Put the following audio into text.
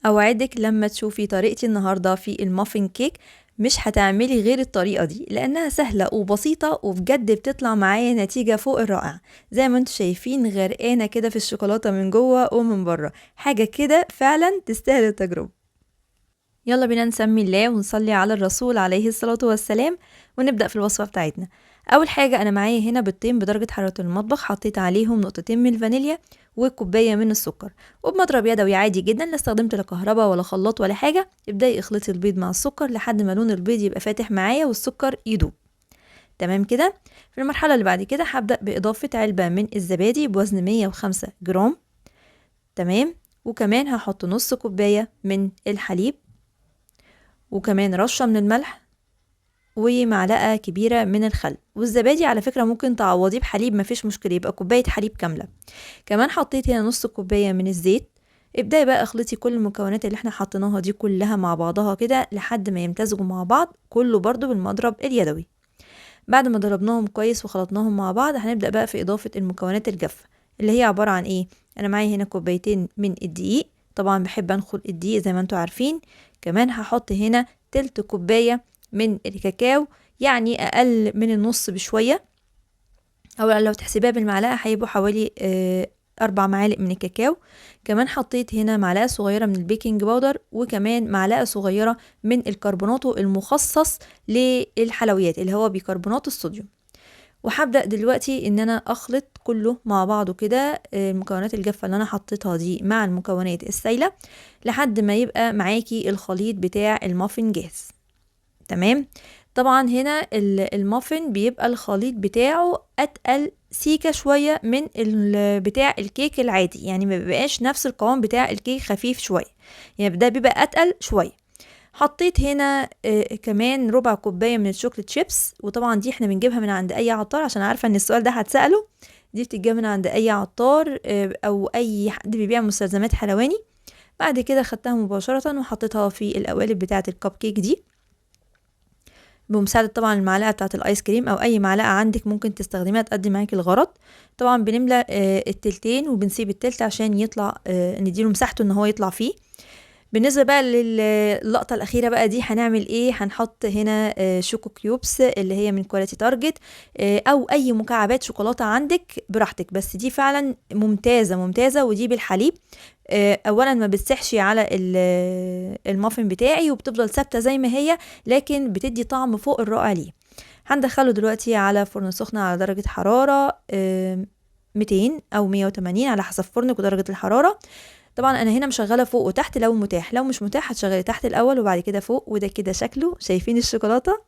اوعدك لما تشوفي طريقتي النهارده في ال muffin cake مش هتعملي غير الطريقة دي، لانها سهلة وبسيطة وبجد بتطلع معايا نتيجة فوق الرائع. زي ما انتم شايفين غرقانة كده في الشوكولاتة من جوه ومن بره، حاجة كده فعلا تستاهل التجربة. يلا بينا نسمي الله ونصلي على الرسول عليه الصلاة والسلام ونبدأ في الوصفة بتاعتنا. اول حاجة انا معايا هنا بيضتين بدرجة حرارة المطبخ، حطيت عليهم نقطتين من الفانيليا وكوباية من السكر، وبمضرب يدوي عادي جدا، لا استخدمت لا كهرباء ولا خلاط ولا حاجة. ابدأي اخلطي البيض مع السكر لحد ما لون البيض يبقى فاتح معايا والسكر يدوب. تمام كده. في المرحلة اللي بعد كده هبدأ بإضافة علبة من الزبادي بوزن 105 جرام. تمام. وكمان هحط نص كوباية من الحليب، وكمان رشة من الملح، ومعلقة كبيرة من الخل. والزبادي على فكرة ممكن تعوضيه بحليب، مفيش مشكلة، يبقى كوباية حليب كاملة. كمان حطيت هنا نص كوباية من الزيت. ابدأي بقى اخلطي كل المكونات اللي احنا حطيناها دي كلها مع بعضها كده لحد ما يمتزجوا مع بعض، كله برضو بالمضرب اليدوي. بعد ما ضربناهم كويس وخلطناهم مع بعض هنبدأ بقى في إضافة المكونات الجافة اللي هي عبارة عن ايه. انا معايا هنا كوبايتين من الدقيق، طبعا بحب انخل الدقيق زي ما انتوا عارفين. كمان هحط هنا تلت كوباية من الكاكاو، يعني اقل من النص بشوية، او لو تحسبيها بالمعلقة هيبقوا حوالي 4 معالق من الكاكاو. كمان حطيت هنا معلقة صغيرة من ال baking powder، وكمان معلقة صغيرة من الكربوناتو المخصص للحلويات اللي هو بيكربونات الصوديوم. وهبدأ دلوقتي ان انا اخلط كله مع بعضه كده، المكونات الجافة اللي انا حطيتها دي مع المكونات السايلة لحد ما يبقى معاكي الخليط بتاع المافن جاهز. تمام. طبعا هنا المافن بيبقى الخليط بتاعه اتقل سيكة شوية من بتاع الكيك العادي، يعني ما بيبقاش نفس القوام بتاع الكيك، خفيف شوية، يعني ده بيبقى اتقل شوية. حطيت هنا كمان ربع كوباية من ال chocolate chips، وطبعا دي احنا بنجيبها من عند اي عطار عشان عارفة ان السؤال ده هتسأله. دي بتتجاب من عند اي عطار، او اي حد بيبيع مستلزمات حلواني. بعد كده خدتها مباشرة وحطيتها في القوالب بتاعة الكب كيك دي بمساعدة طبعا المعلقة بتاعة الايس كريم او اي معلقة عندك ممكن تستخدميها تقدم معاكي الغرض. طبعا بنملى التلتين وبنسيب التلت عشان يطلع، نديله مساحته ان هو يطلع فيه. بالنسبة بقى للقطة الأخيرة بقى دي هنعمل ايه؟ هنحط هنا، choco cubes اللي هي من Quality Target، او اي مكعبات شوكولاتة عندك براحتك، بس دي فعلا ممتازة ممتازة، ودي بالحليب. اولا ما بتسحش على المافن بتاعي وبتفضل ثابتة زي ما هي، لكن بتدي طعم فوق الرائع ليه. هندخله دلوقتي على فرن سخن على درجة حرارة، 200 او 180 على حسب فرنك ودرجة الحرارة. طبعا انا هنا مشغله فوق وتحت لو متاح، لو مش متاح هتشغلي تحت الاول وبعد كده فوق. وده كده شكله، شايفين الشوكولاته؟